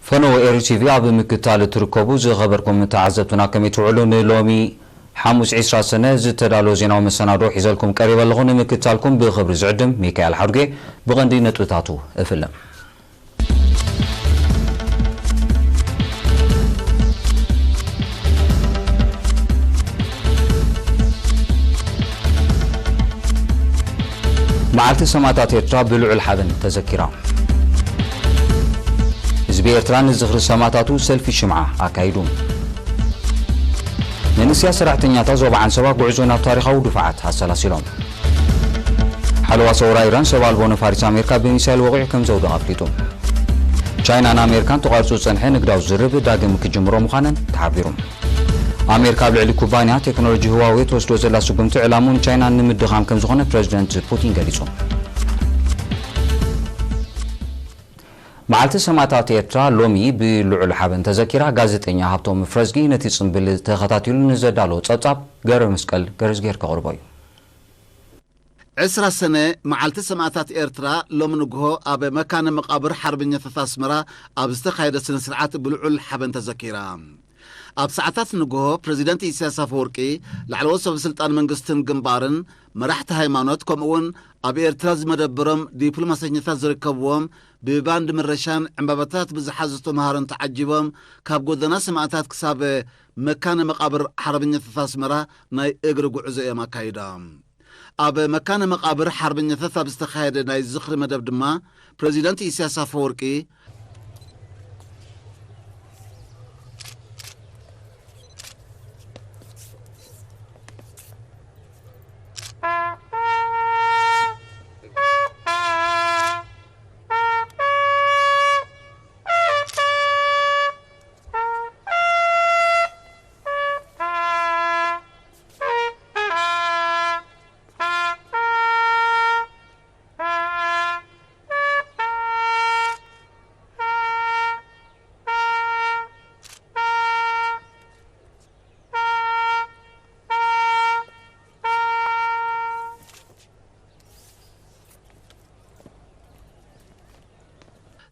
ፈነወ ኤሪ ቲቪ ኣብ ምክታል እትርከቡ ዝኸበርኩም ተዓዘብትና ከመይ ትውዕሉ? ንሎሚ ሓሙስ ዕስራ ሰነ ዝተዳለወ ዜናዊ መሰናዶ ሒዘልኩም ቀሪበ ኣለኹ። ንምክታልኩም ብኽብሪ ዝዕድም ሚካኤል ሓድጌ። ብቐንዲ ነጥብታቱ እፍልም። መዓልቲ ሰማእታት ኤርትራ ብልዑል ሓበን ተዘኪራ። ህዝቢ ኤርትራ ንዝኽሪ ሰማእታቱ ሰልፊ ሽምዓ ኣካይዱ። መንእሰያት ሰራሕተኛታት ዞባ ዓንሰባ ጉዕዞ ናብ ታሪኻዊ ድፋዓት ኣሰላሲሎም። ሓለዋ ሰውራ ኢራን ሰብ ኣልቦ ነፋሪት ኣሜሪካ ብሚሳይል ወቒዑ ከም ዘውደቐ ኣፍሊጡ። ቻይናን ኣሜሪካን ተቋሪጹ ዝጸንሐ ንግዳዊ ዝርርብ ዳግም ክጅምሮ ምዃነን ተሓቢሩ። ኣሜሪካ ኣብ ልዕሊ ኩባንያ ቴክኖሎጂ ህዋዌ ትወስዶ ዘላ ስጉምቲ ዕላምኡ ንቻይና ንምድኻም ከም ዝኾነ ፕረዚደንት ፑቲን ገሊጹ። መዓልቲ ሰማእታት ኤርትራ ሎሚ ብልዑል ሓበን ተዘኪራ። ጋዜጠኛ ሃብቶም ፍረዝጊ ነቲ ጽምብል ተኸታቲሉ ንዘዳለዎ ጸብጻብ ገብረ መስቀል ገረዝጌር ከቕርቦ እዩ። ዕስራ ሰነ መዓልቲ ሰማእታት ኤርትራ ሎሚ ንግሆ ኣብ መካነ መቓብር ሓርበኛታት ኣስመራ ኣብ ዝተኻየደ ስነ ስርዓት ብልዑል ሓበን ተዘኪራ። ኣብ ሰዓታት ንግሆ ፕረዚደንት ኢሳያስ ኣፈወርቂ፣ ላዕለዎት ሰበ ስልጣን መንግስትን ግንባርን፣ መራሕቲ ሃይማኖት፣ ከምኡ እውን ኣብ ኤርትራ ዝመደበሮም ዲፕሎማሰኛታት ዝርከብዎም ብባንድ ምረሻን ዕምባባታት ብዝሓዙ ተምሃሮን ተዓጂቦም ካብ ጎደና ሰማእታት ክሳብ መካነ መቓብር ሓርበኛታት ኣስመራ ናይ እግሪ ጉዕዞ እዮም ኣካይዶም። ኣብ መካነ መቓብር ሓርበኛታት ኣብ ዝተኻየደ ናይ ዝኽሪ መደብ ድማ ፕረዚደንት ኢሳያስ ኣፈወርቂ፣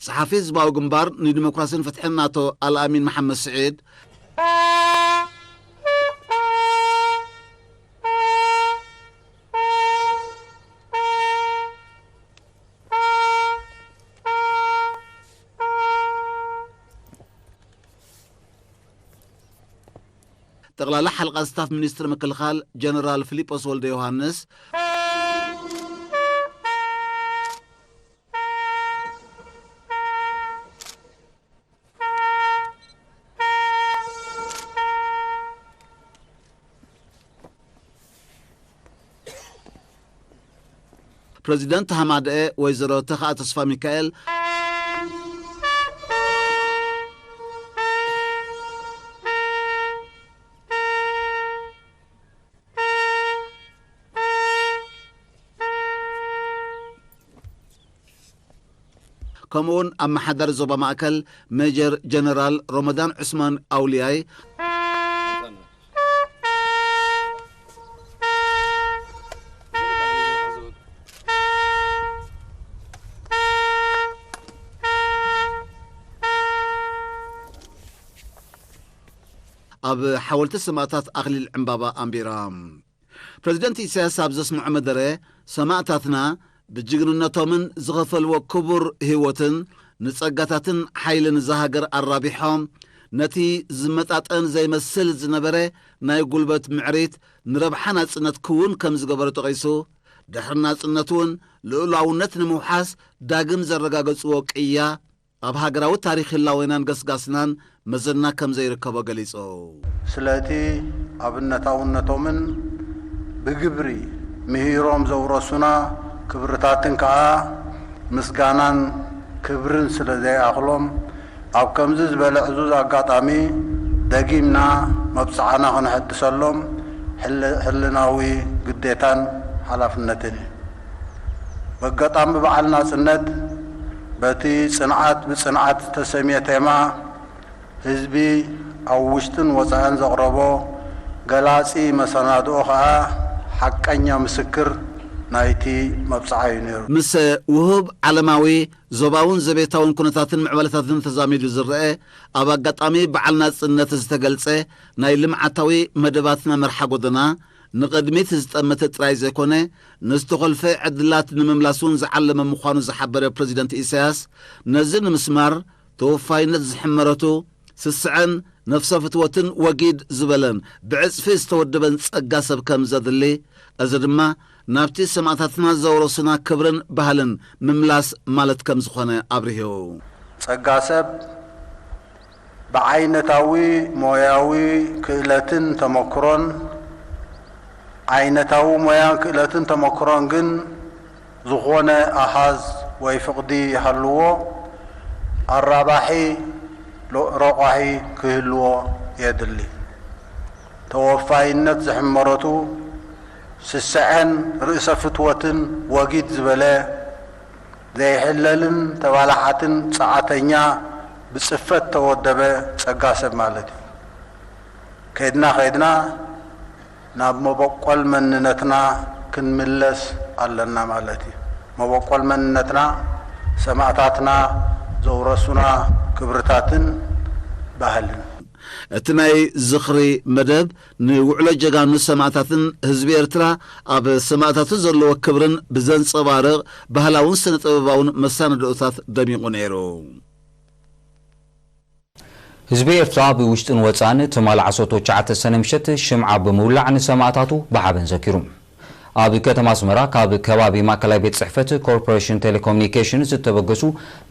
ጸሓፊ ህዝባዊ ግንባር ንዲሞክራስን ፍትሕን ኣቶ ኣልኣሚን መሓመድ ስዒድ፣ ጠቕላላ ሓለቓ ስታፍ ሚኒስትሪ ምክልኻል ጀነራል ፊሊጶስ ወልደ ዮሃንስ፣ ፕረዚደንት ሃማደኤ ወይዘሮ ተኽኣ ተስፋሚካኤል፣ ከምኡውን ኣመሓዳሪ ዞባ ማእከል ሜጀር ጀነራል ሮመዳን ዑስማን ኣውልያይ፣ ኣብ ሓወልቲ ሰማእታት ኣኽሊል ዕምባባ ኣንቢራ። ፕረዚደንት ኢሳያስ ኣብ ዘስምዖ መደረ፣ ሰማእታትና ብጅግንነቶምን ዝኸፈልዎ ክቡር ህይወትን ንጸጋታትን ሓይልን እዛ ሃገር ኣራቢሖም፣ ነቲ ዝመጣጠን ዘይመስል ዝነበረ ናይ ጉልበት ምዕሪት ንረብሓ ናጽነት ክውን ከም ዝገበረ ጠቒሱ፣ ድሕሪ ናጽነት እውን ልኡላውነት ንምውሓስ ዳግም ዘረጋገጽዎ ቅያ፣ ኣብ ሃገራዊ ታሪኽ ህላዌናን ገስጋስናን መዘና ከም ዘይርከቦ ገሊጹ። ስለቲ ኣብነታውነቶምን ብግብሪ ምሂሮም ዘውረሱና ክብርታትን ከኣ ምስጋናን ክብርን ስለ ዘይኣኽሎም፣ ኣብ ከምዚ ዝበለ ዕዙዝ ኣጋጣሚ ደጊምና መብጽዓና ክነሐድሰሎም ሕል-፣ ሕልናዊ ግዴታን ሓላፍነትን እዩ። በጋጣሚ በዓል ናጽነት በቲ ጽንዓት ብጽንዓት ዝተሰምየ ቴማ ህዝቢ ኣብ ውሽጥን ወጻእን ዘቕረቦ ገላጺ መሰናድኦ ከኣ ሓቀኛ ምስክር ናይቲ መብጽዓ እዩ ነይሩ። ምስ ውሁብ ዓለማዊ፣ ዞባውን ዘቤታውን ኩነታትን ምዕባለታትን ተዛሚዱ ዝረአ፣ ኣብ ኣጋጣሚ በዓል ናጽነት ዝተገልጸ ናይ ልምዓታዊ መደባትና መርሓ ጎደና ንቕድሚት ዝጠመተ ጥራይ ዘይኮነ፣ ንዝተኾልፈ ዕድላት ንምምላስ እውን ዝዓለመ ምዃኑ ዝሓበረ ፕረዚደንት ኢሳያስ፣ ነዚ ንምስማር ተወፋይነት ዝሕመረቱ ስስዐን ነፍሰ ፍትወትን ወጊድ ዝበለን ብዕጽፊ ዝተወደበን ጸጋ ሰብ ከም ዘድሊ፣ እዚ ድማ ናብቲ ሰማእታትና ዘውረሱና ክብርን ባህልን ምምላስ ማለት ከም ዝኾነ ኣብሪሁ። ጸጋ ሰብ ብዓይነታዊ ሞያዊ ክእለትን ተመክሮን፣ ዓይነታዊ ሞያን ክእለትን ተመክሮን ግን ዝኾነ ኣሃዝ ወይ ፍቕዲ ይሃልዎ፣ ኣራባሒ ሎ-፣ ረቋሒ ክህልዎ የድሊ። ተወፋይነት ዝሕመረቱ ስስዐን ርእሰ ፍትወትን ወጊድ ዝበለ ዘይሕለልን ተባላሓትን ጸዓተኛ ብጽፈት ተወደበ ጸጋ ሰብ ማለት እዩ። ከይድና ከይድና ናብ መበቆል መንነትና ክንምለስ ኣለና ማለት እዩ። መበቆል መንነትና ሰማእታትና ዘውረሱና ክብርታትን ባህልን። እቲ ናይ ዝኽሪ መደብ ንውዕሎ ጀጋኑ ሰማእታትን ህዝቢ ኤርትራ ኣብ ሰማእታቱ ዘለዎ ክብርን ብዘንጸባርቕ ባህላውን ስነ-ጥበባውን መሰናድኦታት ደሚቑ ነይሩ። ህዝቢ ኤርትራ ብውሽጥን ወጻእን ትማሊ ዓሰርተ ትሽዓተ ሰነ ምሸት ሽምዓ ብምውላዕ ንሰማእታቱ ብሓበን ዘኪሩ። ኣብ ከተማ ኣስመራ ካብ ከባቢ ማእከላይ ቤት ጽሕፈት ኮርፖሬሽን ቴሌኮሙኒኬሽን ዝተበገሱ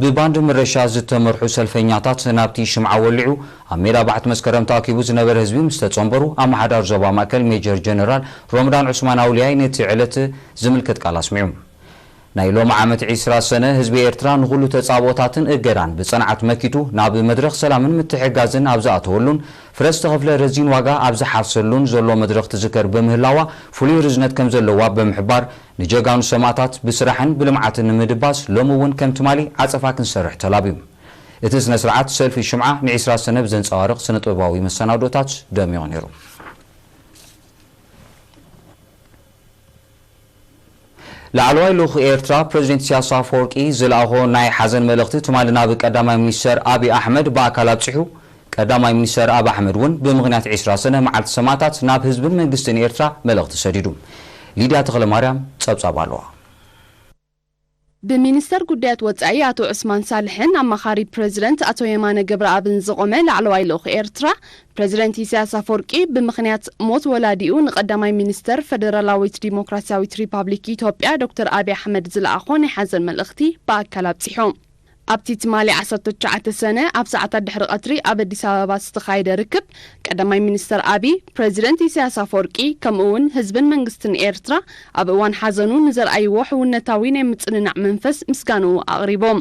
ብባንድ ምረሻ ዝተመርሑ ሰልፈኛታት ናብቲ ሽምዓ ወሊዑ ኣብ ሜዳ ባሕቲ መስከረም ተኣኪቡ ዝነበረ ህዝቢ ምስ ተጸንበሩ ኣመሓዳሪ ዞባ ማእከል ሜጀር ጀነራል ሮምዳን ዑስማን ኣውልያይ ነቲ ዕለት ዝምልከት ቃል ኣስሚዑ። ናይ ሎሚ ዓመት ዒስራ ሰነ ህዝቢ ኤርትራ ንኹሉ ተጻብኦታትን እገዳን ብጸንዓት መኪቱ ናብ መድረኽ ሰላምን ምትሕግጋዝን ኣብ ዝኣተወሉን ፍረ ዝተኸፍለ ረዚን ዋጋ ኣብ ዝሓርሰሉን ዘሎ መድረኽ ትዝከር ብምህላዋ ፍሉይ ርዝነት ከም ዘለዋ ብምሕባር፣ ንጀጋኑ ሰማእታት ብስራሕን ብልምዓትን ንምድባስ ሎሚ እውን ከም ትማሊ ዓጸፋ ክንሰርሕ ተላብዩ። እቲ ስነ ስርዓት ሰልፊ ሽምዓ ንዒስራ ሰነ ብዘንጸባርቕ ስነ ጥበባዊ መሰናዶታት ደሚቑ ነይሩ። ላዕለዋይ ልኡኽ ኤርትራ ፕረዚደንት ኢሳያስ ኣፈወርቂ ዝለኣኾ ናይ ሓዘን መልእኽቲ ትማሊ ናብ ቀዳማይ ሚኒስተር ኣብይ ኣሕመድ ብኣካል ኣብጺሑ። ቀዳማይ ሚኒስተር ኣብይ ኣሕመድ እውን ብምኽንያት ዒስራ ሰነ መዓልቲ ሰማእታት ናብ ህዝብን መንግስትን ኤርትራ መልእኽቲ ሰዲዱ። ሊድያ ተኽለማርያም ጸብጻብ ኣለዋ። ብሚኒስተር ጉዳያት ወጻኢ ኣቶ ዑስማን ሳልሕን ኣማኻሪ ፕረዚደንት ኣቶ የማነ ገብረኣብን ዝቖመ ላዕለዋይ ልኡኽ ኤርትራ፣ ፕረዚደንት ኢሳያስ ኣፈወርቂ ብምኽንያት ሞት ወላዲኡ ንቀዳማይ ሚኒስተር ፈደራላዊት ዲሞክራሲያዊት ሪፓብሊክ ኢትዮጵያ ዶክተር ኣብይ ኣሕመድ ዝለኣኾ ናይ ሓዘን መልእኽቲ ብኣካል ኣብጺሑ። ኣብቲ ትማሊ ዓሰርተ ትሽዓተ ሰነ ኣብ ሰዓታት ድሕሪ ቀትሪ ኣብ ኣዲስ ኣበባ ዝተኻየደ ርክብ፣ ቀዳማይ ሚኒስተር ኣብይ፣ ፕረዚደንት ኢሳያስ ኣፈወርቂ፣ ከምኡ እውን ህዝብን መንግስትን ኤርትራ ኣብ እዋን ሓዘኑ ንዘርኣይዎ ሕውነታዊ ናይ ምጽንናዕ መንፈስ ምስጋንኡ ኣቕሪቦም።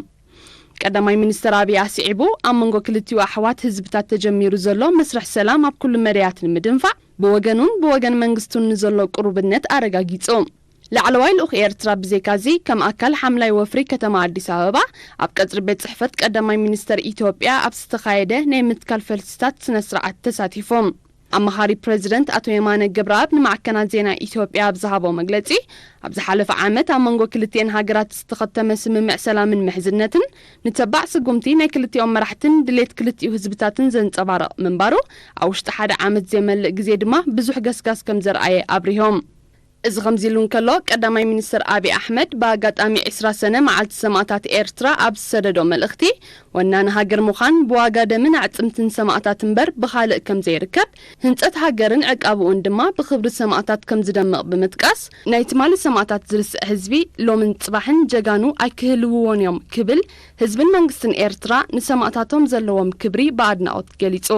ቀዳማይ ሚኒስተር ኣብይ ኣስዒቡ፣ ኣብ መንጎ ክልቲኡ ኣሕዋት ህዝብታት ተጀሚሩ ዘሎ መስርሕ ሰላም ኣብ ኩሉ መዳያት ንምድንፋዕ ብወገኑን ብወገን መንግስቱን ንዘሎ ቅሩብነት ኣረጋጊጹ። ላዕለዋይ ልኡኽ ኤርትራ ብዘይካዚ፣ ከም ኣካል ሓምላይ ወፍሪ ከተማ ኣዲስ ኣበባ፣ ኣብ ቀጽሪ ቤት ጽሕፈት ቀዳማይ ሚኒስተር ኢትዮጵያ ኣብ ዝተኻየደ ናይ ምትካል ፈልስታት ስነ ስርዓት ተሳቲፎም። ኣማኻሪ ፕረዚደንት ኣቶ የማነ ገብረኣብ ንማዕከናት ዜና ኢትዮጵያ ኣብ ዝሃቦ መግለጺ፣ ኣብ ዝሓለፈ ዓመት ኣብ መንጎ ክልቲኤን ሃገራት ዝተኸተመ ስምምዕ ሰላምን ምሕዝነትን፣ ንተባዕ ስጉምቲ ናይ ክልቲኦም መራሕትን ድሌት ክልቲኡ ህዝብታትን ዘንጸባርቕ ምንባሩ፣ ኣብ ውሽጢ ሓደ ዓመት ዘይመልእ ግዜ ድማ ብዙሕ ገስጋስ ከም ዘርኣየ ኣብሪሆም። እዚ ከምዚ ኢሉ እንከሎ፣ ቀዳማይ ሚኒስትር ኣብይ ኣሕመድ ብኣጋጣሚ ዕስራ ሰነ መዓልቲ ሰማእታት ኤርትራ ኣብ ዝሰደዶ መልእኽቲ፣ ወናኒ ሃገር ምዃን ብዋጋ ደምን ኣዕጽምትን ሰማእታት እምበር ብኻልእ ከም ዘይርከብ፣ ህንጸት ሃገርን ዕቃብኡን ድማ ብኽብሪ ሰማእታት ከም ዝደምቕ ብምጥቃስ፣ ናይ ትማሊ ሰማእታት ዝርስዕ ህዝቢ ሎምን ጽባሕን ጀጋኑ ኣይክህልውዎን እዮም ክብል፣ ህዝብን መንግስትን ኤርትራ ንሰማእታቶም ዘለዎም ክብሪ ብኣድናቖት ገሊጹ።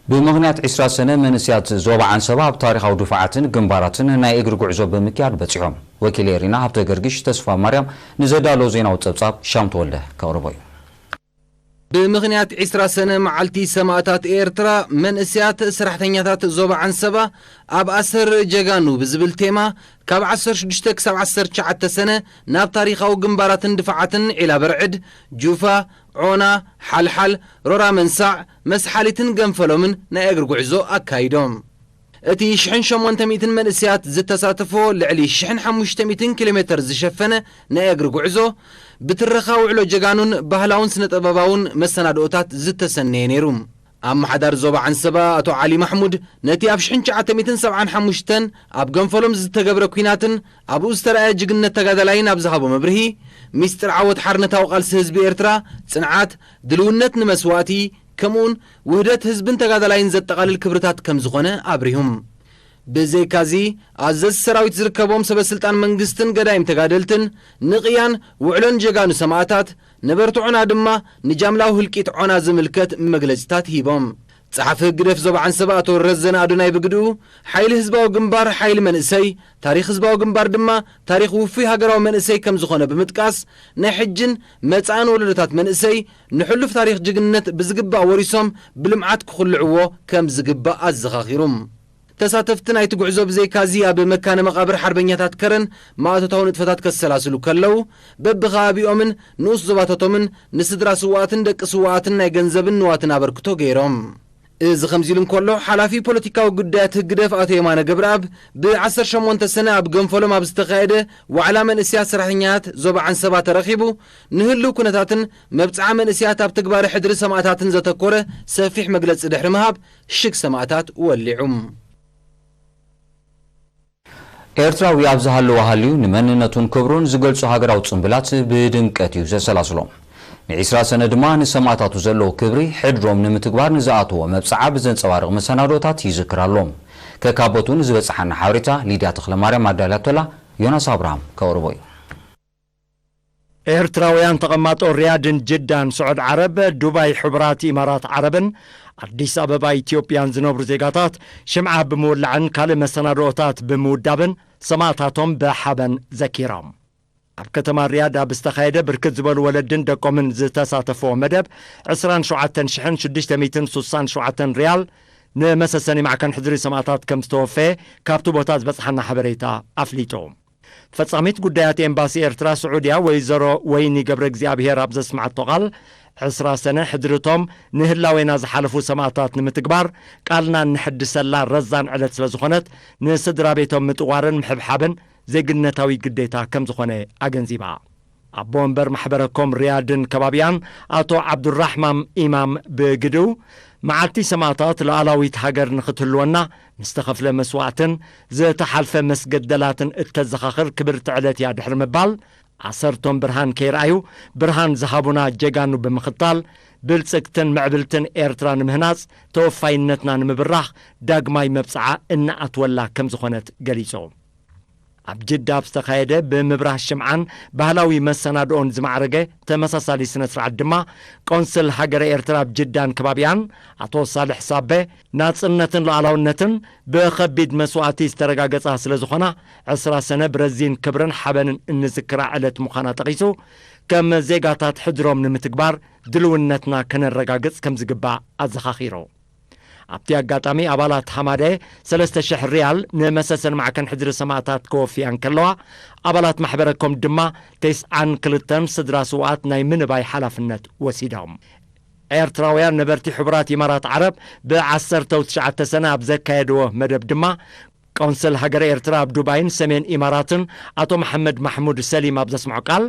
ብምኽንያት ዕስራ ሰነ መንእሰያት ዞባ ዓንሰባ ኣብ ታሪኻዊ ድፋዓትን ግንባራትን ናይ እግሪ ጉዕዞ ብምክያድ በጺሖም። ወኪል ኤሪና ሃብተ ገርግሽ ተስፋ ማርያም ንዘዳሎ ዜናዊ ጸብጻብ ሻም ተወልደ ከቕርቦ እዩ። ብምኽንያት ዕስራ ሰነ መዓልቲ ሰማእታት ኤርትራ፣ መንእሰያት ሰራሕተኛታት ዞባ ዓንሰባ ኣብ ኣሰር ጀጋኑ ብዝብል ቴማ፣ ካብ ዓሰርተ ሽዱሽተ ክሳብ ዓሰርተ ትሽዓተ ሰነ ናብ ታሪኻዊ ግንባራትን ድፋዓትን ዒላ በርዕድ፣ ጁፋ፣ ዖና፣ ሓልሓል፣ ሮራ መንሳዕ፣ መስሓሊትን ገንፈሎምን ናይ እግሪ ጉዕዞ ኣካይዶም። እቲ ሽሕን ሸሞንተ ሚእትን መንእሰያት ዝተሳተፎ ልዕሊ ሽሕን ሓሙሽተ ሚእትን ኪሎ ሜተር ዝሸፈነ ናይ እግሪ ጉዕዞ፣ ብትረኻ ውዕሎ ጀጋኑን ባህላውን ስነ-ጥበባውን መሰናድኦታት ዝተሰነየ ነይሩ። ኣመሓዳሪ ዞባ ዓንሰባ ኣቶ ዓሊ ማሕሙድ፣ ነቲ ኣብ ሽሕን ትሽዓተ ሚእትን ሰብዓን ሓሙሽተን ኣብ ገንፈሎም ዝተገብረ ኲናትን ኣብኡ ዝተራእየ ጅግንነት ተጋዳላይን ኣብ ዝሃቦ መብርሂ፣ ሚስጥር ዓወት ሓርነታዊ ቃልሲ ህዝቢ ኤርትራ፣ ጽንዓት፣ ድልውነት ንመስዋእቲ፣ ከምኡውን ውህደት ህዝብን ተጋዳላይን ዘጠቓልል ክብርታት ከም ዝኾነ ኣብሪሁም። ብዘይካዚ፣ ኣዘዝቲ ሰራዊት ዝርከቦም ሰበ ስልጣን መንግስትን ገዳይም ተጋደልትን፣ ንቕያን ውዕሎን ጀጋኑ ሰማእታት፣ ነበርቲ ዖና ድማ ንጃምላዊ ህልቂት ዖና ዝምልከት መግለጺታት ሂቦም። ጸሓፊ ህግደፍ ዞባ ዓንሰባ ኣቶ ረዘነ ኣዶናይ ብግድኡ፣ ሓይሊ ህዝባዊ ግንባር ሓይሊ መንእሰይ፣ ታሪኽ ህዝባዊ ግንባር ድማ ታሪኽ ውፉይ ሃገራዊ መንእሰይ ከም ዝኾነ ብምጥቃስ፣ ናይ ሕጅን መጻእን ወለዶታት መንእሰይ ንሕሉፍ ታሪኽ ጅግንነት ብዝግባእ ወሪሶም ብልምዓት ክኹልዕዎ ከም ዝግባእ ኣዘኻኺሩ። ተሳተፍቲ ናይቲ ጉዕዞ ብዘይካዚ ኣብ መካነ መቓብር ሓርበኛታት ከረን ማእቶታዊ ንጥፈታት ከሰላስሉ ከለዉ፣ በብኸባቢኦምን ንኡስ ዞባታቶምን ንስድራ ስውኣትን ደቂ ስውኣትን ናይ ገንዘብን ንዋትን ኣበርክቶ ገይሮም። እዚ ከምዚ ኢሉ እንከሎ፣ ሓላፊ ፖለቲካዊ ጉዳያት ህግደፍ ኣቶ የማነ ገብረኣብ ብ ዓሰርተ ሸሞንተ ሰነ ኣብ ገንፈሎም ኣብ ዝተኻየደ ዋዕላ መንእሰያት ሰራሕተኛታት ዞባ ዓንሰባ ተረኺቡ፣ ንህልው ኩነታትን መብጽዓ መንእሰያት ኣብ ትግባረ ሕድሪ ሰማእታትን ዘተኮረ ሰፊሕ መግለጺ ድሕሪ ምሃብ፣ ሽግ ሰማእታት ወሊዑ። ኤርትራዊ ኣብ ዝሃለወ ሃልዩ ንመንነቱን ክብሩን ዝገልጹ ሃገራዊ ጽምብላት ብድምቀት እዩ ዘሰላስሎ። ንዒስራ ሰነ ድማ ንሰማእታቱ ዘለዎ ክብሪ ሕድሮም ንምትግባር ንዝኣተዎ መብጽዓ ብዘንጸባርቕ መሰናዶታት ይዝክር ኣሎ። ከካቦቱ ንዝበጽሓና ሓበሬታ ሊድያ ተኽለማርያም ኣዳልያቶላ፣ ዮናስ ኣብርሃም ከቕርቦ እዩ። ኤርትራውያን ተቐማጦ ሪያድን ጅዳን ስዑድ ዓረብ፣ ዱባይ ሕቡራት ኢማራት ዓረብን ኣዲስ ኣበባ ኢትዮጵያን ዝነብሩ ዜጋታት ሽምዓ ብምውላዕን ካልእ መሰናድኦታት ብምውዳብን ሰማእታቶም ብሓበን ዘኪሮም። ኣብ ከተማ ሪያድ ኣብ ዝተኻየደ ብርክት ዝበሉ ወለድን ደቆምን ዝተሳተፍዎ መደብ ዕስራን ሸውዓተን ሽሕን ሽዱሽተ ሚእትን ሱሳን ሸውዓተን ሪያል ንመሰሰኒ ማዕከን ሕድሪ ሰማእታት ከም ዝተወፈየ ካብቲ ቦታ ዝበጽሓና ሓበሬታ ኣፍሊጡ። ፈጻሚት ጉዳያት ኤምባሲ ኤርትራ ስዑድያ ወይዘሮ ወይኒ ገብረ እግዚኣብሄር ኣብ ዘስምዓቶ ቃል፣ ዕስራ ሰነ ሕድርቶም ንህላዌና ዝሓለፉ ሰማእታት ንምትግባር ቃልና እንሕድሰላ ረዛን ዕለት ስለ ዝኾነት፣ ንስድራ ቤቶም ምጥዋርን ምሕብሓብን ዜግነታዊ ግዴታ ከም ዝኾነ ኣገንዚባ። ኣቦ ወንበር ማሕበረ ኮም ሪያድን ከባቢያን ኣቶ ዓብዱራሕማም ኢማም ብግድኡ፣ መዓልቲ ሰማእታት ሉዓላዊት ሃገር ንኽትህልወና ንዝተኸፍለ መስዋእትን ዝተሓልፈ መስገደላትን እተዘኻኽር ክብርቲ ዕለት እያ ድሕሪ ምባል፣ ኣሰርቶም ብርሃን ከይረኣዩ ብርሃን ዝሃቡና ጀጋኑ ብምኽታል፣ ብልጽግትን ምዕብልትን ኤርትራ ንምህናጽ ተወፋይነትና ንምብራኽ ዳግማይ መብጽዓ እንኣትወላ ከም ዝኾነት ገሊጹ። ኣብ ጅዳ ኣብ ዝተኻየደ ብምብራህ ሽምዓን ባህላዊ መሰናድኦን ዝማዕረገ ተመሳሳሊ ስነ ስርዓት ድማ፣ ቆንስል ሃገረ ኤርትራ ኣብ ጅዳን ከባቢኣን ኣቶ ሳልሕ ሳበ፣ ናጽነትን ሉዓላውነትን ብኸቢድ መስዋእቲ ዝተረጋገጻ ስለ ዝኾና፣ ዕስራ ሰነ ብረዚን ክብርን ሓበንን እንዝክራ ዕለት ምዃና ጠቒሱ፣ ከም ዜጋታት ሕድሮም ንምትግባር ድልውነትና ከነረጋግጽ ከም ዝግባእ ኣዘኻኺሩ። ኣብቲ ኣጋጣሚ ኣባላት ሃማደ ሰለስተ ሽሕ ሪያል ንመሰሰን ማዕከን ሕድሪ ሰማእታት ከወፍያ እንከለዋ፣ ኣባላት ማሕበረ ኮም ድማ ተስዓን ክልተን ስድራ ስውኣት ናይ ምንባይ ሓላፍነት ወሲዶም። ኤርትራውያን ነበርቲ ሕቡራት ኢማራት ዓረብ ብዓሰርተው ትሽዓተ ሰነ ኣብ ዘካየድዎ መደብ ድማ፣ ቆንስል ሃገረ ኤርትራ ኣብ ዱባይን ሰሜን ኢማራትን ኣቶ መሓመድ ማሕሙድ ሰሊም ኣብ ዘስምዖ ቃል፣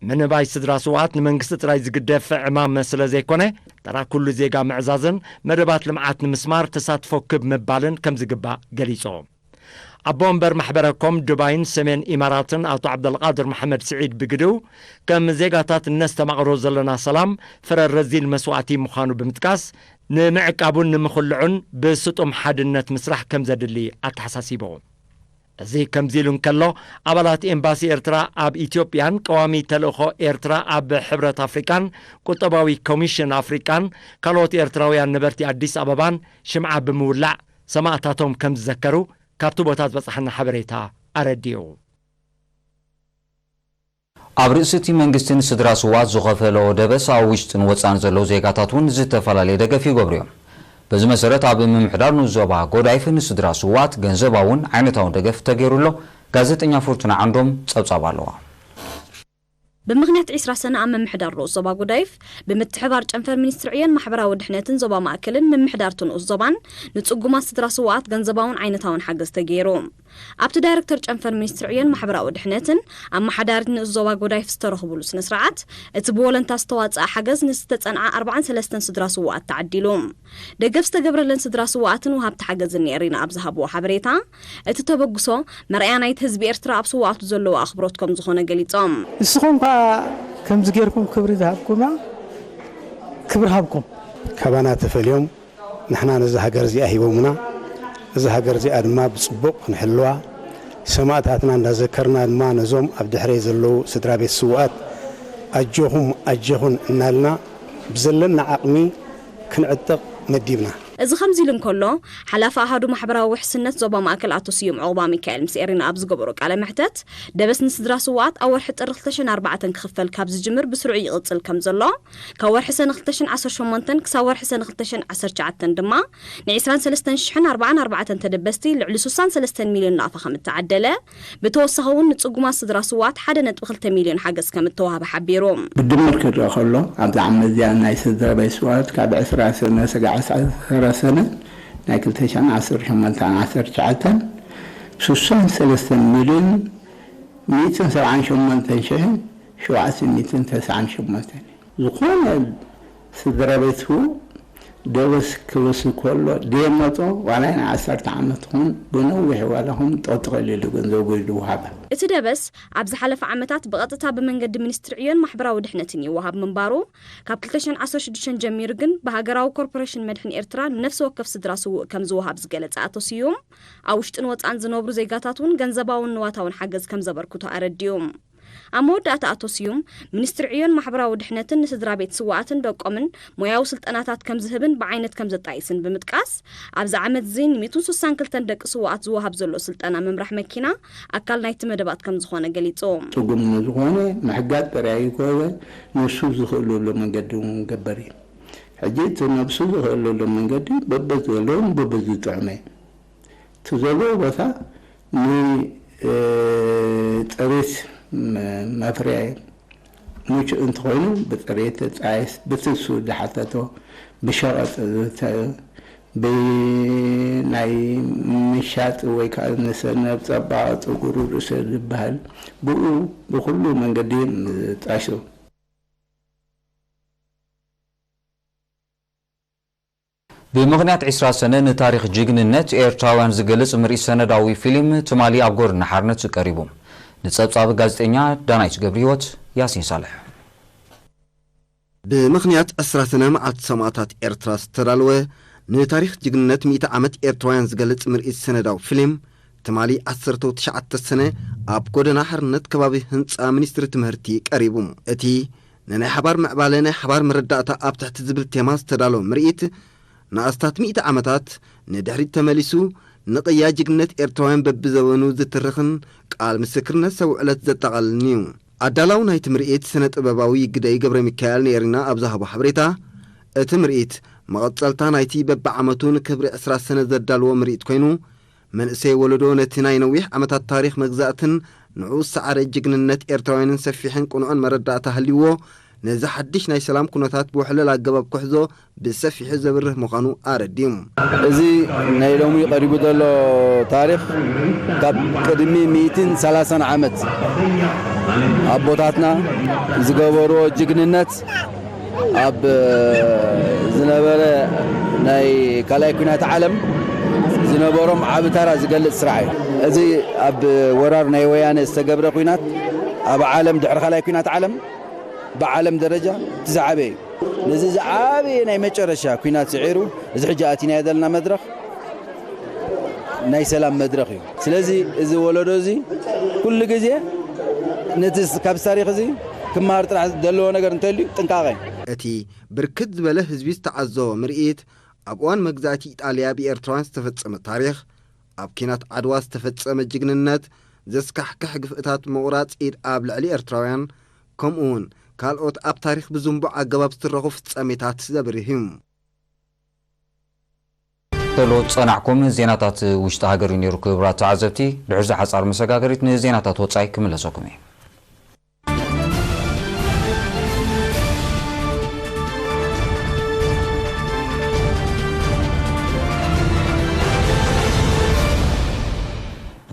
ምንባይ ስድራ ስውኣት ንመንግስቲ ጥራይ ዝግደፍ ዕማም ስለ ዘይኮነ፣ ተራ ኩሉ ዜጋ ምዕዛዝን መደባት ልምዓት ንምስማር ተሳትፎ ክብ ምባልን ከም ዝግባእ ገሊጹ። ኣቦ ወንበር ማሕበረ ኮም ዱባይን ሰሜን ኢማራትን ኣቶ ዓብደልቃድር መሓመድ ስዒድ ብግድኡ፣ ከም ዜጋታት እነስተማቕሮ ዘለና ሰላም ፍረ ረዚን መስዋእቲ ምዃኑ ብምጥቃስ፣ ንምዕቃቡን ንምኽልዑን ብስጡም ሓድነት ምስራሕ ከም ዘድሊ ኣተሓሳሲቡ። እዚ ከምዚ ኢሉ እንከሎ፣ ኣባላት ኤምባሲ ኤርትራ ኣብ ኢትዮጵያን ቀዋሚ ተልእኾ ኤርትራ ኣብ ሕብረት ኣፍሪቃን ቁጠባዊ ኮሚሽን ኣፍሪቃን ካልኦት ኤርትራውያን ነበርቲ ኣዲስ ኣበባን ሽምዓ ብምውላዕ ሰማእታቶም ከም ዝዘከሩ ካብቲ ቦታ ዝበጽሓና ሓበሬታ ኣረዲኡ። ኣብ ርእሲ እቲ መንግስቲ ንስድራ ስውኣት ዝኸፈሎ ደበስ ኣብ ውሽጥን ወጻእን ዘለዉ ዜጋታት እውን ዝተፈላለየ ደገፍ ይገብሩ እዮም። በዚ መሰረት ኣብ ምምሕዳር ንኡስ ዞባ ጎዳይፍ ንስድራ ስውኣት ገንዘባውን ዓይነታውን ደገፍ ተገይሩ ኣሎ። ጋዜጠኛ ፍርቱና ዓንዶም ጸብጻብ ኣለዋ። ብምኽንያት ዕስራ ሰነ ኣብ ምምሕዳር ንኡስ ዞባ ጎዳይፍ ብምትሕባር ጨንፈር ሚኒስትሪ ዕዮን ማሕበራዊ ድሕነትን ዞባ ማእከልን ምምሕዳር እቲ ንኡስ ዞባን ንጽጉማት ስድራ ስውኣት ገንዘባውን ዓይነታውን ሓገዝ ተገይሩ። ኣብቲ ዳይረክተር ጨንፈር ሚኒስትሪ ዕዮን ማሕበራዊ ድሕነትን ኣመሓዳሪት ንኡስ ዞባ ጎዳይፍ ዝተረኽቡሉ ስነ ስርዓት፣ እቲ ብወለንታ ዝተዋጽኣ ሓገዝ ንዝተጸንዓ ኣርባዓን ሰለስተን ስድራ ስውኣት ተዓዲሉ። ደገፍ ዝተገብረለን ስድራ ስውኣትን ወሃብቲ ሓገዝን ንኤሪና ኣብ ዝሃብዎ ሓበሬታ፣ እቲ ተበግሶ መርኣያ ናይቲ ህዝቢ ኤርትራ ኣብ ስውኣቱ ዘለዎ ኣኽብሮት ከም ዝኾነ ገሊጾም። ንስኹም ከኣ ከምዚ ጌርኩም ክብሪ ዝሃብኩማ፣ ክብሪ ሃብኩም። ካባና ተፈልዮም ንሕና ነዛ ሃገር እዚኣ ሂቦምና፣ እዛ ሃገር እዚኣ ድማ ብጽቡቕ ክንሕልዋ፣ ሰማእታትና እንዳዘከርና ድማ ነዞም ኣብ ድሕረይ ዘለዉ ስድራ ቤት ስውኣት ኣጆኹም ኣጀኹን እናልና ብዘለና ዓቕሚ ክንዕጥቕ መዲብና። እዚ ከምዚ ኢሉ እንከሎ፣ ሓላፊ ኣሃዱ ማሕበራዊ ውሕስነት ዞባ ማእከል ኣቶ ስዩም ዑቕባሚካኤል ምስ ኤሪና ኣብ ዝገበሮ ቃለ መሕተት፣ ደበስ ንስድራ ስውኣት ኣብ ወርሒ ጥሪ ክልተ ሽሕን ኣርባዕተን ክኽፈል ካብ ዝጅምር ብስሩዕ ይቕጽል ከም ዘሎ፣ ካብ ወርሒ ሰነ ክልተ ሽሕን ዓሰርተ ሸሞንተን ክሳብ ወርሒ ሰነ ክልተ ሽሕን ዓሰርተ ትሽዓተን ድማ ንዕስራን ሰለስተን ሽሕን ኣርባዓን ኣርባዕተን ተደበስቲ ልዕሊ ስሳን ሰለስተን ሚልዮን ናቕፋ ከም እተዓደለ፣ ብተወሳኺ እውን ንጽጉማት ስድራ ስውኣት ሓደ ነጥቢ ክልተ ሚልዮን ሓገዝ ከም እተዋህበ ሓቢሩ። ብድምር ክረአ ከሎ፣ ኣብዚ ዓመት እዚኣ ናይ ስድራ ቤት ስውኣት ካብ ዕስራ ሰነ ስጋዕ ዓሰርተ ሰነ ናይ ክልተ ሽሕን ዓሰርተ ሸሞንተን ዓሰርተ ትሽዓተን ስሳን ሰለስተን ሚልዮን ሚእትን ሰብዓን ሸሞንተን ሽሕን ሸውዓተ ሚእትን ተስዓን ሸሞንተን። ዝኾነ ስድራ ቤቱ ደበስ ክብስ ከሎ ደየመጾ ዋላ ናይ ዓሰርተ ዓመት ኹን ብነዊሕ ዋላ ኹን ጠጥቐል ኢሉ ገንዘቡ ኢሉ ወሃበ። እቲ ደበስ ኣብ ዝሓለፈ ዓመታት ብቐጥታ ብመንገዲ ሚኒስትሪ ዕዮን ማሕበራዊ ድሕነትን ይወሃብ ምንባሩ፣ ካብ ክልተ ሽሕን ዓሰርተ ሽዱሽተን ጀሚሩ ግን ብሃገራዊ ኮርፖሬሽን መድሕን ኤርትራ ንነፍሲ ወከፍ ስድራ ስዉእ ከም ዝወሃብ ዝገለጸ ኣቶ ስዩም፣ ኣብ ውሽጥን ወጻእን ዝነብሩ ዜጋታት እውን ገንዘባውን ንዋታውን ሓገዝ ከም ዘበርክቱ ኣረዲኡ። ኣብ መወዳእታ ኣቶ ስዩም፣ ሚኒስትሪ ዕዮን ማሕበራዊ ድሕነትን ንስድራ ቤት ስውኣትን ደቆምን ሞያዊ ስልጠናታት ከም ዝህብን ብዓይነት ከም ዘጣይስን ብምጥቃስ፣ ኣብዚ ዓመት እዚ ንሚእትን ስሳን ክልተን ደቂ ስውኣት ዝወሃብ ዘሎ ስልጠና ምምራሕ መኪና ኣካል ናይቲ መደባት ከም ዝኾነ ገሊጹ። ጽጉም ንዝኾነ ምሕጋዝ ጥራይ ኣይኮነ፣ ንሱ ዝኽእለሉ መንገዲ እውን ገበር እዩ። ሕጂ እቲ ነብሱ ዝኽእለሉ መንገዲ በበዝበለዎን በበዝጥዕመ እቲ ዘለዎ ቦታ ን-፣ እ፣ ጥሪት መ-፣ መፍረያ ምቹእ እንተኾይኑ ብጥሪት ጻይስ ብትሱ ዝሓተቶ ብሸቐጥ ዝተ-፣ ብናይ ምሻጥ ወይ ከዓ ንሰነብ ጸባቐ ጸጉሩ ርእሰ ዝበሃል ብኡ ብኹሉ መንገዲ ምጣሹ። ብምኽንያት ዕስራ ሰነ ንታሪኽ ጅግንነት ኤርትራውያን ዝገልጽ ምርኢት ሰነዳዊ ፊልም ትማሊ ኣብ ጎደና ሓርነት ቀሪቡ። ንጸብጻብ ጋዜጠኛ ዳናይት ገብረህይወት፣ ያሲን ሳልሕ። ብምኽንያት ዕስራ ሰነ መዓልቲ ሰማእታት ኤርትራ ዝተዳለወ ንታሪኽ ጅግንነት ሚእቲ ዓመት ኤርትራውያን ዝገልጽ ምርኢት ሰነዳዊ ፊልም ትማሊ ዓሰርተ ትሽዓተ ሰነ ኣብ ጎደና ሓርነት ከባቢ ህንጻ ሚኒስትሪ ትምህርቲ ቀሪቡ። እቲ ንናይ ሓባር ምዕባለ ናይ ሓባር መረዳእታ ኣብ ትሕቲ ዝብል ቴማ ዝተዳለወ ምርኢት፣ ንኣስታት ሚእቲ ዓመታት ንድሕሪት ተመሊሱ፣ ንቕያ ጅግንነት ኤርትራውያን በብዘበኑ ዝትርኽን ቃል ምስክርነት ሰብ ዕለት ዘጠቓልልን እዩ። ኣዳላዊ ናይቲ ምርኢት ስነ ጥበባዊ ግደይ ገብረ ሚካኤል ንኤሪና ኣብ ዝሃቦ ሓበሬታ፣ እቲ ምርኢት መቐጸልታ ናይቲ በብዓመቱ ንክብሪ ዕስራ ሰነ ዘዳልዎ ምርኢት ኮይኑ፣ መንእሰይ ወለዶ ነቲ ናይ ነዊሕ ዓመታት ታሪኽ መግዛእትን ንዑ ሰዓረ ጅግንነት ኤርትራውያንን ሰፊሕን ቅኑዕን መረዳእታ ሃልይዎ፣ ነዚ ሓድሽ ናይ ሰላም ኩነታት ብውሕሉል ኣገባብ ክሕዞ ብሰፊሑ ዘብርህ ምዃኑ ኣረዲኡ። እዚ ናይ ሎሚ ቀሪቡ ዘሎ ታሪኽ ካብ ቅድሚ ሚእትን ሰላሳን ዓመት ኣቦታትና ዝገበርዎ ጅግንነት ኣብ ዝነበረ ናይ ካልኣይ ኲናት ዓለም ዝነበሮም ዓቢ ተራ ዝገልጽ ስራሕ እዩ። እዚ ኣብ ወራር ናይ ወያነ ዝተገብረ ኲናት ኣብ ዓለም ድሕሪ ካልኣይ ኲናት ዓለም ብዓለም ደረጃ እቲ ዝዓበየ እዩ። ነዚ ዝዓበየ ናይ መጨረሻ ኲናት ስዒሩ፣ እዚ ሕጂ ኣቲናዮ ዘለና መድረኽ ናይ ሰላም መድረኽ እዩ። ስለዚ እዚ ወለዶ እዚ ኩሉ ግዜ ነቲ ስ-፣ ካብዚ ታሪኽ እዚ ክመሃር ጥራሕ ዘለዎ ነገር እንተልዩ ጥንቃቐ። እቲ ብርክት ዝበለ ህዝቢ ዝተዓዘቦ ምርኢት፣ ኣብ እዋን መግዛእቲ ኢጣልያ ብኤርትራውያን ዝተፈጸመ ታሪኽ፣ ኣብ ኲናት ዓድዋ ዝተፈጸመ ጅግንነት፣ ዘስካሕክሕ ግፍዕታት ምቑራጽ ኢድ ኣብ ልዕሊ ኤርትራውያን፣ ከምኡ እውን ካልኦት ኣብ ታሪኽ ብዝንቡዕ ኣገባብ ዝተረኹ ፍጻሜታት ዘብርህ እዩ። ተሎ ጸናሕኩም ዜናታት ውሽጢ ሃገር እዩ ነይሩ። ክቡራት ተዓዘብቲ፣ ድሕሪ እዛ ሓጻር መሰጋገሪት ንዜናታት ወጻኢ ክምለሰኩም እየ።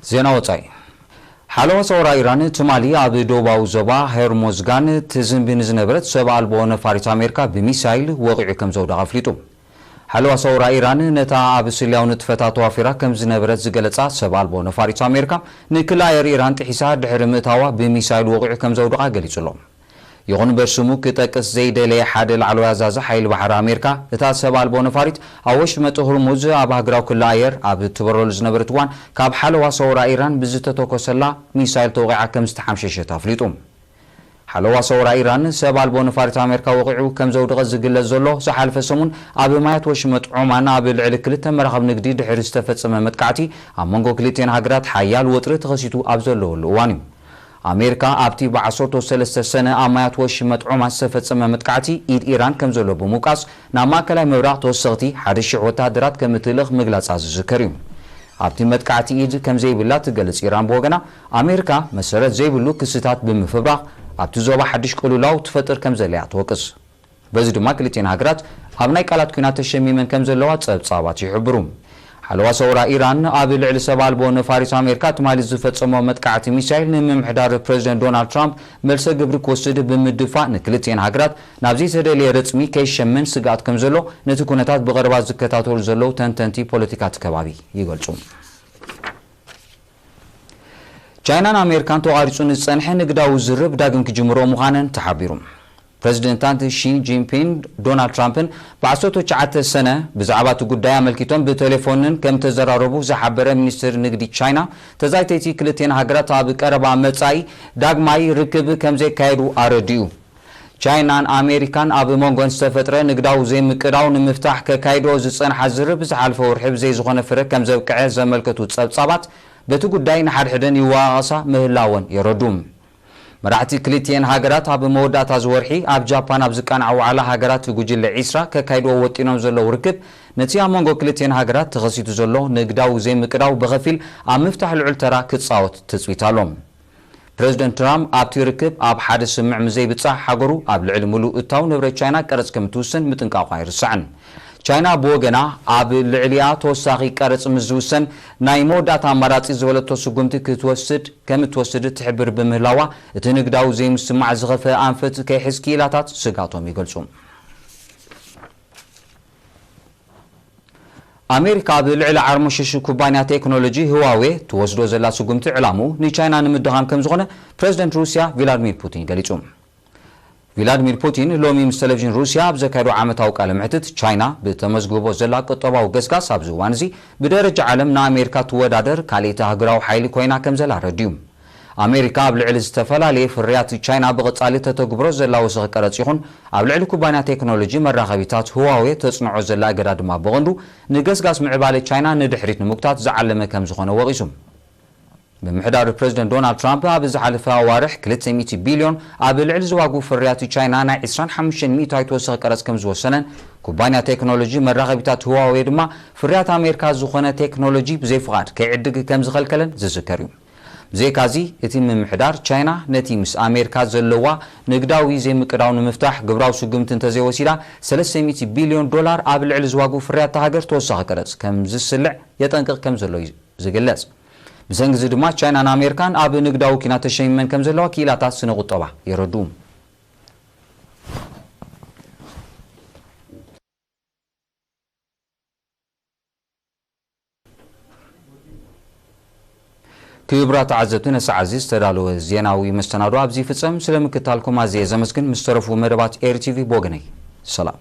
ዜና ወጻኢ። ሓለዋ ሰውራ ኢራን ትማሊ ኣብ ደቡባዊ ዞባ ሄርሞዝጋን ትዝንቢ ንዝነበረት ሰብ ኣልቦ ነፋሪት ኣሜሪካ ብሚሳይል ወቒዑ ከም ዘውደቓ ኣፍሊጡ። ሓለዋ ሰውራ ኢራን ነታ ኣብ ስልያዊ ንጥፈታት ተዋፊራ ከም ዝነበረት ዝገለጻ ሰብ ኣልቦ ነፋሪት ኣሜሪካ፣ ንክልኣየር ኢራን ጥሒሳ ድሕሪ ምእታዋ ብሚሳይል ወቒዑ ከም ዘውደቓ ገሊጹ ኣሎ። ይኹን እምበር፣ ስሙ ክጠቅስ ዘይደለየ ሓደ ላዕለዋይ ኣዛዚ ሓይሊ ባሕሪ ኣሜሪካ፣ እታ ሰብ ኣልቦ ነፋሪት ኣብ ወሽመጥ ሆርሙዝ ኣብ ሃገራዊ ክሊ ኣየር ኣብ እትበረሉ ዝነበረት እዋን፣ ካብ ሓለዋ ሰውራ ኢራን ብዝተተኮሰላ ሚሳይል ተወቒዓ ከም ዝተሓምሸሸት ኣፍሊጡ። ሓለዋ ሰውራ ኢራን፣ ሰብ ኣልቦ ነፋሪት ኣሜሪካ ወቒዑ ከም ዘውደቐ ዝግለጽ ዘሎ፣ ዝሓለፈ ሰሙን ኣብ ማያት ወሽመጥ ዖማን ኣብ ልዕሊ ክልተ መራኽብ ንግዲ ድሕሪ ዝተፈጸመ መጥቃዕቲ፣ ኣብ መንጎ ክልቲኤን ሃገራት ሓያል ወጥሪ ተኸሲቱ ኣብ ዘለወሉ እዋን እዩ። ኣሜሪካ ኣብቲ ብዓሰርተ ሰለስተ ሰነ ኣብ ማያት ወሽመጥ ዖማን ዝተፈጸመ መጥቃዕቲ ኢድ ኢራን ከም ዘሎ ብምውቃስ፣ ናብ ማእከላይ ምብራቕ ተወሰኽቲ ሓደ ሽሕ ወተሃደራት ከም እትልእኽ ምግላጻ ዝዝከር እዩ። ኣብቲ መጥቃዕቲ ኢድ ከም ዘይብላ ትገልጽ ኢራን ብወገና፣ ኣሜሪካ መሰረት ዘይብሉ ክስታት ብምፍብራኽ ኣብቲ ዞባ ሓድሽ ቅልውላው ትፈጥር ከም ዘላ እያ ትወቅስ። በዚ ድማ ክልቲኤን ሃገራት ኣብ ናይ ቃላት ኲናት ተሸሚመን ከም ዘለዋ ጸብጻባት ይሕብሩ። ሓለዋ ሰውራ ኢራን ኣብ ልዕሊ ሰብ ኣልቦ ነፋሪት ኣሜሪካ ትማሊ ዝፈጸሞ መጥቃዕቲ ሚሳይል ንምምሕዳር ፕረዚደንት ዶናልድ ትራምፕ መልሰ ግብሪ ክወስድ ብምድፋእ፣ ንክልቲኤን ሃገራት ናብ ዘይተደልየ ረጽሚ ከይሸመን ስግኣት ከም ዘሎ ነቲ ኩነታት ብቐረባ ዝከታተሉ ዘለዉ ተንተንቲ ፖለቲካ እቲ ከባቢ ይገልጹ። ቻይናን ኣሜሪካን ተቋሪጹ ንዝጸንሐ ንግዳዊ ዝርርብ ዳግም ክጅምሮ ምዃነን ተሓቢሩ። ፕረዚደንታት ሺ ጂንፒንግ ዶናልድ ትራምፕን ብ ዓሰርተ ትሽዓተ ሰነ ብዛዕባ እቲ ጉዳይ ኣመልኪቶም ብቴሌፎንን ከም ተዘራረቡ ዝሓበረ ሚኒስትር ንግዲ ቻይና፣ ተዛይተይቲ ክልቲኤን ሃገራት ኣብ ቀረባ መጻኢ ዳግማይ ርክብ ከም ዘካየዱ ኣረዲኡ። ቻይናን ኣሜሪካን ኣብ መንጎን ዝተፈጥረ ንግዳዊ ዘይምቅዳው ንምፍታሕ ከካይዶ ዝጸንሓ ዝርርብ ዝሓለፈ ወርሒ ብዘይ ዝኾነ ፍረ ከም ዘብቅዐ ዘመልከቱ ጸብጻባት፣ በቲ ጉዳይ ንሓድሕደን ይወቓቐሳ ምህላወን የረዱ። መራሕቲ ክልቲኤን ሃገራት ኣብ መወዳእታ እዚ ወርሒ ኣብ ጃፓን ኣብ ዝቃንዓ ዋዕላ ሃገራት ጉጅለ ዒስራ ከካይድዎ ወጢኖም ዘለዉ ርክብ፣ ነቲ ኣብ መንጎ ክልቲኤን ሃገራት ተኸሲቱ ዘሎ ንግዳዊ ዘይምቅዳው ብኸፊል ኣብ ምፍታሕ ልዑል ተራ ክጻወት ትጽቢት ኣሎ። ፕረዚደንት ትራምፕ ኣብቲ ርክብ ኣብ ሓደ ስምምዕ ምስ ዘይብጻሕ፣ ሃገሩ ኣብ ልዕሊ ምሉእ እታው ንብረት ቻይና ቀረጽ ከም እትውስን ምጥንቃቑ ኣይርሳዕን። ቻይና ብወገና፣ ኣብ ልዕሊኣ ተወሳኺ ቀረጽ ምስ ዝውሰን፣ ናይ መወዳእታ ኣማራጺ ዝበለቶ ስጉምቲ ክትወስድ ከም እትወስድ ትሕብር ብምህላዋ፣ እቲ ንግዳዊ ዘይምስምማዕ ዝኸፍአ ኣንፈት ከይሕዝ ክኢላታት ስግኣቶም ይገልጹ። ኣሜሪካ ኣብ ልዕሊ ዓርሞሸሽ ኩባንያ ቴክኖሎጂ ህዋዌ ትወስዶ ዘላ ስጉምቲ፣ ዕላምኡ ንቻይና ንምድኻም ከም ዝኾነ ፕረዚደንት ሩስያ ቪላድሚር ፑቲን ገሊጹ። ቪላድሚር ፑቲን ሎሚ ምስ ቴሌቪዥን ሩስያ ኣብ ዘካየዶ ዓመታዊ ቃለ መሕትት፣ ቻይና ብተመዝግቦ ዘላ ቁጠባዊ ገስጋስ ኣብዚ እዋን እዚ ብደረጃ ዓለም ንኣሜሪካ ትወዳደር ካልኣይቲ ኣህጉራዊ ሓይሊ ኮይና ከም ዘላ ኣረዲኡ። ኣሜሪካ ኣብ ልዕሊ ዝተፈላለየ ፍርያት ቻይና ብቐጻሊ ተተግብሮ ዘላ ወሰኽ ቀረጽ ይኹን ኣብ ልዕሊ ኩባንያ ቴክኖሎጂ መራኸቢታት ህዋዌ ተጽንዖ ዘላ እገዳ ድማ ብቐንዱ ንገስጋስ ምዕባለ ቻይና ንድሕሪት ንምጉታት ዝዓለመ ከም ዝኾነ ወቒሱ። ምምሕዳር ፕረዚደንት ዶናልድ ትራምፕ ኣብ ዝሓለፈ ኣዋርሕ ክልተ ሚእቲ ቢልዮን ኣብ ልዕሊ ዝዋግኡ ፍርያት ቻይና ናይ ዕስራን ሓሙሽተን ሚእታዊት ወሰኽ ቀረጽ ከም ዝወሰነን፣ ኩባንያ ቴክኖሎጂ መራኸቢታት ህዋዌ ድማ ፍርያት ኣሜሪካ ዝኾነ ቴክኖሎጂ ብዘይ ፍቓድ ከይዕድግ ከም ዝኸልከለን ዝዝከር እዩ። ብዘይካዚ፣ እቲ ምምሕዳር ቻይና ነቲ ምስ ኣሜሪካ ዘለዋ ንግዳዊ ዘይምቅዳው ንምፍታሕ ግብራዊ ስጉምቲ እንተዘይወሲዳ፣ ሰለስተ ሚእቲ ቢልዮን ዶላር ኣብ ልዕሊ ዝዋግኡ ፍርያት እታ ሃገር ተወሳኺ ቀረጽ ከም ዝስልዕ የጠንቅቕ ከም ዘሎ እዩ ዝግለጽ። ብሰንኪ እዚ ድማ ቻይናን ኣሜሪካን ኣብ ንግዳዊ ኲናት ተሸሚመን ከም ዘለዋ ክኢላታት ስነ ቁጠባ የረድኡ። ክቡራት ተዓዘብቲ፣ ነዚ ሰዓት እዚ ዝተዳለወ ዜናዊ መሰናዶ ኣብዚ ይፍጸም። ስለ ምክታልኩም ኣዝየ ዘመስግን። ምስ ተረፉ መደባት ኤሪ ቲቪ ብወገነይ ሰላም።